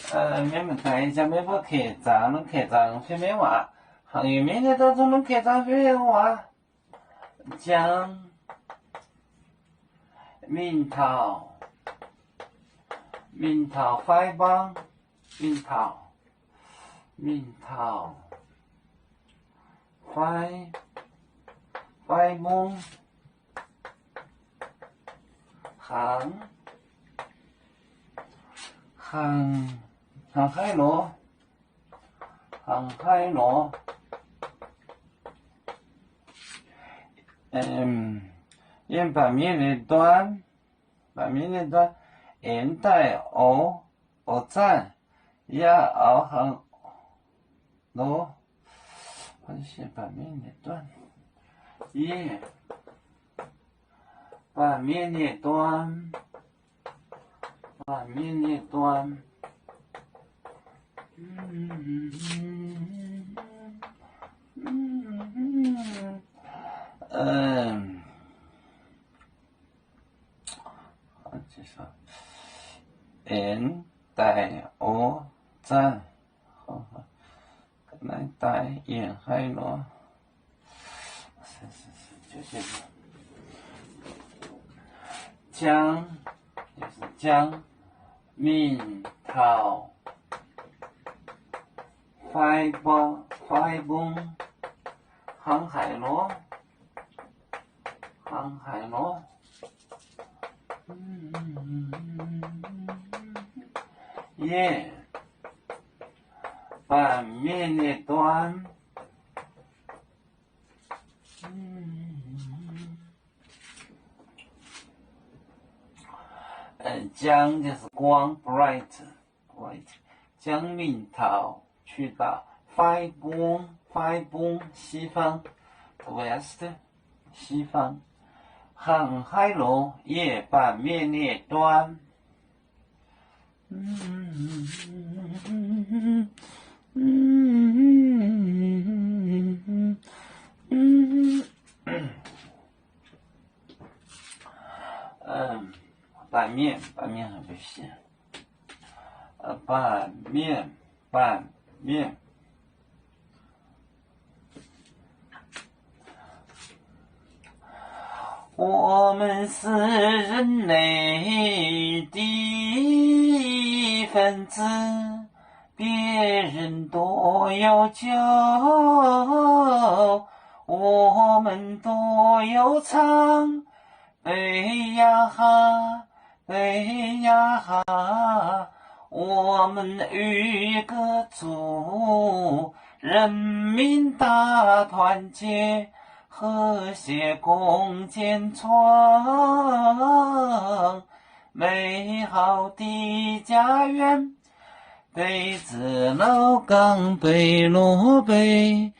Mienh muoz-doic, jangx maiv buov keh zaangc, norm keh zaangc fih maiv waac. Hnangv yie mienh nyei dorn zungv norm keh zaangc fih maiv waac. Jangx, mingh taux, mingh taux fai mbong, mingh taux, mingh taux fai, fai mbong. Hnangv, hnangv, hnangv haaix nor, hnangv haaix nor. Yiem baamh mienh nyei dorn, baamh mienh nyei dorn, en daaih oix, oix zanc, yaac oix hnangv nor. Baamh mienh nyei dorn, yie, baamh mienh nyei dorn, baamh mienh nyei dorn. En daaih oix zanc, naaiv daaih yie haaix nor. Jangx, jangx mingh taux fai mbong, fai mbong. Hnangv haaix nor, hnangv haaix nor. Yie, baamh mienh nyei dorn. Jangx 就是光, bright, bright. Jangx mingh taux, 去到 fai mbong, fai mbong, 西方, the west, 西方. Hnangv haaix nor, yie, baamh mienh nyei dorn. Baamh mienh, baamh mienh, baamh mienh, baamh mienh. 我们是人类的一份子，别人都有酒，我们都有唱。 杯呀哈，杯呀哈，我们与歌祖，人民大团结，和谐共建创美好的家园。杯子老港杯落杯，